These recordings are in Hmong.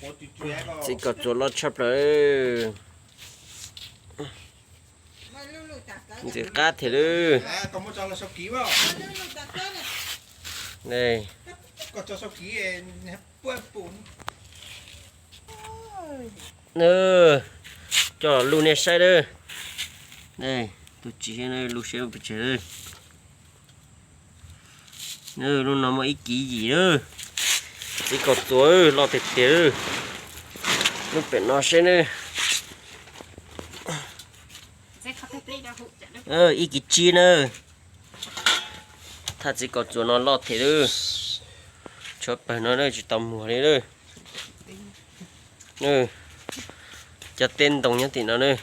Txiv kaum txuas loj tshaj plaws. Ntxim qab thiab lawm. Coj lug nej saib lawm. Tus tsis lug seb pes tsawg lawm. Lub no muaj ib kis yim lawm. Txiv kaum txuas loj tiag tiag lawm. Lub pem no seb nawb. Ib kis tsib nawb. Thaj txiv kaum txuas no loj thiab lawm. Tshuav pawg no tsis tau muag li lawm. Cov teb ntoo nyob tim no nawb.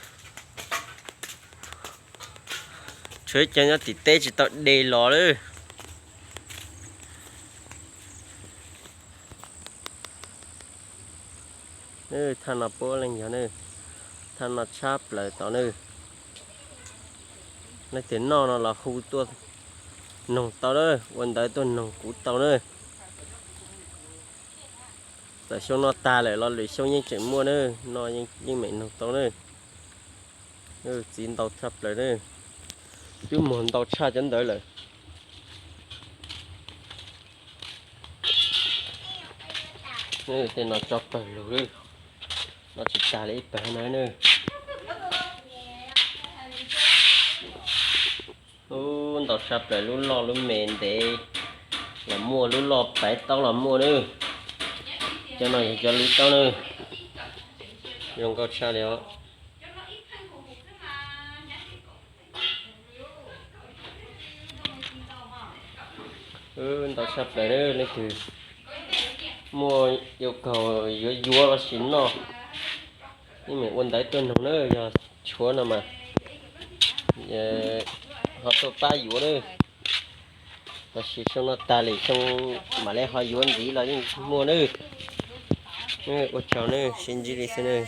Tshuav cov nyob tim teb tsis tau de los lawm. Thaj no puab leej yog nawb. Thaj no tshab plaws tau nawb. Leej twg noj no los hu tuaj noog tau nawb, ua ntawv tuaj noog kuv tau nawb. Txawm xyoo no tag lawm los lwm xyoo yeej tseem muaj nawb, no yeej meem noog tau nawb. Txiv ntau tshaj plaws nawb, twb muag ntau tshaj cov ntawd lawm. Tej no tso pawg lug lawm, no tsis tag li ib pawg no nawb. Ub, ntau tshaj plaws, lub loj lub me ntev los muaj, lub loj paiv taub los muaj nawb. Cov no yog cov lub taub nawb, zoo nkauj tshaj li os. Ntau tshaj plaws nawb, leej twg muaj yuav kaug yuav yuav los sis noj, yeej meem ua ntawv tuaj noog nawb, yog tshuav no mas ho tuaj pab yuav nawb. Los sis xyoo no tag lwm xyoo mam li ho yuav ntxiv los yeej muaj nawb. Ua tsaug nawb, sib ntsib li xwb nawb.